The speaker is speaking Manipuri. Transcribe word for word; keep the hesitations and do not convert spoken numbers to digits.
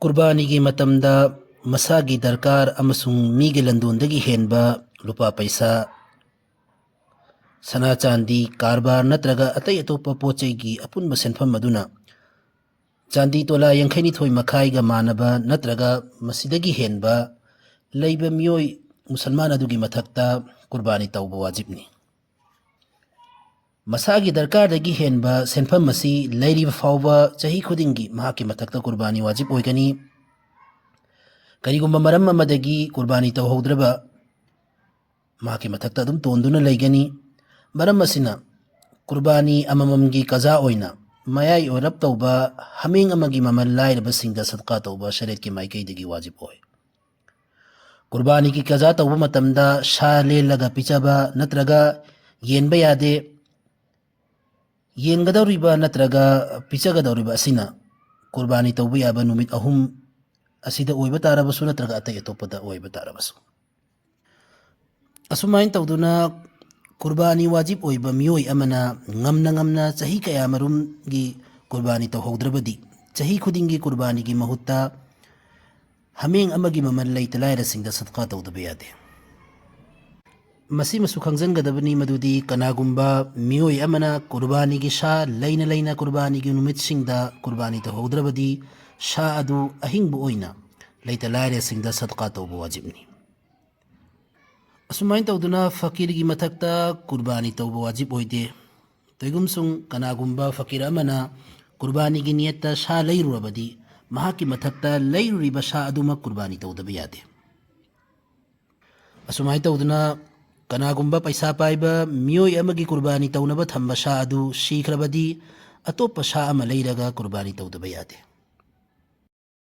ꯀꯨꯔꯕꯥꯅꯤꯒꯤ ꯃꯇꯝꯗ ꯃꯁꯥꯒꯤ ꯗꯔꯀꯥꯔ ꯑꯃꯁꯨꯡ ꯃꯤꯒꯤ ꯂꯟꯗꯣꯟꯗꯒꯤ ꯍꯦꯟꯕ ꯂꯨꯄꯥ ꯄꯩꯁꯥ, ꯁꯅꯥ ꯆꯥꯟꯗꯤ, ꯀꯔꯕꯥꯔ ꯅꯠꯇ꯭ꯔꯒ ꯑꯇꯩ ꯑꯇꯣꯞꯄ ꯄꯣꯠ ꯆꯩꯒꯤ ꯑꯄꯨꯟꯕ ꯁꯦꯟꯐꯝ ꯑꯗꯨꯅ ꯆꯥꯟꯗꯤ ꯇꯣꯂꯥ ꯌꯥꯡꯈꯩꯅꯤꯊꯣꯏ ꯃꯈꯥꯏꯒ ꯃꯥꯟꯅꯕ ꯅꯠꯇ꯭ꯔꯒ ꯃꯁꯤꯗꯒꯤ ꯍꯦꯟꯕ ꯂꯩꯕ ꯃꯤꯑꯣꯏ ꯃꯨꯁꯜꯃꯥꯟ ꯑꯗꯨꯒꯤ ꯃꯊꯛꯇ ꯀꯨꯔꯕꯥꯅꯤ ꯇꯧꯕ ꯋꯥꯖꯤꯕꯅꯤ꯫ ꯃꯁꯥꯒꯤ ꯗꯔꯀꯥꯔꯗꯒꯤ ꯍꯦꯟꯕ ꯁꯦꯟꯐꯝ ꯑꯁꯤ ꯂꯩꯔꯤꯕ ꯐꯥꯎꯕ ꯆꯍꯤ ꯈꯨꯗꯤꯡꯒꯤ ꯃꯍꯥꯛꯀꯤ ꯃꯊꯛꯇ ꯀꯨꯔꯕꯥꯅꯤ ꯋꯥꯖꯤꯕ ꯑꯣꯏꯒꯅꯤ꯫ ꯀꯔꯤꯒꯨꯝꯕ ꯃꯔꯝ ꯑꯃꯗꯒꯤ ꯀꯨꯔꯕꯥꯅꯤ ꯇꯧꯍꯧꯗ꯭ꯔꯕ ꯃꯍꯥꯛꯀꯤ ꯃꯊꯛꯇ ꯑꯗꯨꯝ ꯇꯣꯟꯗꯨꯅ ꯂꯩꯒꯅꯤ꯫ ꯃꯔꯝ ꯑꯁꯤꯅ ꯀꯨꯔꯕꯥꯅꯤ ꯑꯃꯃꯝꯒꯤ ꯀꯖꯥ ꯑꯣꯏꯅ ꯃꯌꯥꯏ ꯑꯣꯏꯔꯞ ꯇꯧꯕ ꯍꯥꯃꯦꯡ ꯑꯃꯒꯤ ꯃꯃꯜ ꯂꯥꯏꯔꯕꯁꯤꯡꯗ ꯁꯗꯀꯥ ꯇꯧꯕ ꯁꯔꯤꯌꯠꯀꯤ ꯃꯥꯏꯀꯩꯗꯒꯤ ꯋꯥꯖꯤꯕ ꯑꯣꯏ꯫ ꯀꯨꯔꯕꯥꯅꯤꯒꯤ ꯀꯖꯥ ꯇꯧꯕ ꯃꯇꯝꯗ ꯁꯥ ꯂꯦꯜꯂꯒ ꯄꯤꯖꯕ ꯅꯠꯇ꯭ꯔꯒ ꯌꯦꯟꯕ ꯌꯥꯗꯦ꯫ ꯌꯦꯟꯒꯗꯧꯔꯤꯕ ꯅꯠꯇ꯭ꯔꯒ ꯄꯤꯖꯒꯗꯧꯔꯤꯕ ꯑꯁꯤꯅ ꯀꯨꯔꯕꯥꯅꯤ ꯇꯧꯕ ꯌꯥꯕ ꯅꯨꯃꯤꯠ ꯑꯍꯨꯝ ꯑꯁꯤꯗ ꯑꯣꯏꯕ ꯇꯥꯔꯕꯁꯨ ꯅꯠꯇ꯭ꯔꯒ ꯑꯇꯩ ꯑꯇꯣꯞꯄꯗ ꯑꯣꯏꯕ ꯇꯥꯔꯕꯁꯨ꯫ ꯑꯁꯨꯃꯥꯏꯅ ꯇꯧꯗꯨꯅ ꯀꯨꯔꯕꯥꯅꯤ ꯋꯥꯖꯤꯕ ꯑꯣꯏꯕ ꯃꯤꯑꯣꯏ ꯑꯃꯅ ꯉꯝꯅ ꯉꯝꯅ ꯆꯍꯤ ꯀꯌꯥ ꯃꯔꯨꯝꯒꯤ ꯀꯨꯔꯕꯥꯅꯤ ꯇꯧꯍꯧꯗ꯭ꯔꯕꯗꯤ ꯆꯍꯤ ꯈꯨꯗꯤꯡꯒꯤ ꯀꯨꯔꯕꯥꯅꯤꯒꯤ ꯃꯍꯨꯠꯇ ꯍꯥꯃꯦꯡ ꯑꯃꯒꯤ ꯃꯃꯜ ꯂꯩꯇ ꯂꯥꯏꯔꯁꯤꯡꯗ ꯁꯗꯀꯥ ꯇꯧꯗꯕ ꯌꯥꯗꯦ꯫ ꯃꯁꯤꯃꯁꯨ ꯈꯪꯖꯤꯟꯒꯗꯕꯅꯤ ꯃꯗꯨꯗꯤ ꯀꯅꯥꯒꯨꯝꯕ ꯃꯤꯑꯣꯏ ꯑꯃꯅ ꯀꯨꯔꯕꯥꯅꯤꯒꯤ ꯁꯥ ꯂꯩꯅ ꯂꯩꯅ ꯀꯨꯔꯕꯥꯅꯤꯒꯤ ꯅꯨꯃꯤꯠꯁꯤꯡꯗ ꯀꯨꯔꯕꯥꯅꯤ ꯇꯧꯍꯧꯗ꯭ꯔꯕꯗꯤ ꯁꯥ ꯑꯗꯨ ꯑꯍꯤꯡꯕ ꯑꯣꯏꯅ ꯂꯩꯇ ꯂꯥꯏꯔꯁꯤꯡꯗ ꯁꯗꯀꯥ ꯇꯧꯕ ꯋꯥꯖꯤꯕꯅꯤ꯫ ꯑꯁꯨꯃꯥꯏꯅ ꯇꯧꯗꯨꯅ ꯐꯀꯤꯔꯒꯤ ꯃꯊꯛꯇ ꯀꯨꯔꯕꯥꯅꯤ ꯇꯧꯕ ꯋꯥꯖꯤꯕ ꯑꯣꯏꯗꯦ꯫ ꯇꯩꯒꯨꯝꯁꯨꯡ ꯀꯅꯥꯒꯨꯝꯕ ꯐꯀꯤꯔ ꯑꯃꯅ ꯀꯨꯔꯕꯥꯅꯤꯒꯤ ꯅꯤꯌꯠꯇ ꯁꯥ ꯂꯩꯔꯨꯔꯕꯗꯤ ꯃꯍꯥꯛꯀꯤ ꯃꯊꯛꯇ ꯂꯩꯔꯨꯔꯤꯕ ꯁꯥ ꯑꯗꯨꯃꯛ ꯀꯨꯔꯕꯥꯅꯤ ꯇꯧꯗꯕ ꯌꯥꯗꯦ꯫ ꯑꯁꯨꯃꯥꯏꯅ ꯇꯧꯗꯨꯅ ꯀꯅꯥꯒꯨꯝꯕ ꯄꯩꯁꯥ ꯄꯥꯏꯕ ꯃꯤꯑꯣꯏ ꯑꯃꯒꯤ ꯀꯨꯔꯕꯥꯅꯤ ꯇꯧꯅꯕ ꯊꯝꯕ ꯁꯥ ꯑꯗꯨ ꯁꯤꯈ꯭ꯔꯕꯗꯤ ꯑꯇꯣꯞꯄ ꯁꯥ ꯑꯃ ꯂꯩꯔꯒ ꯀꯨꯔꯕꯥꯅꯤ ꯇꯧꯗꯕ ꯌꯥꯗꯦ꯫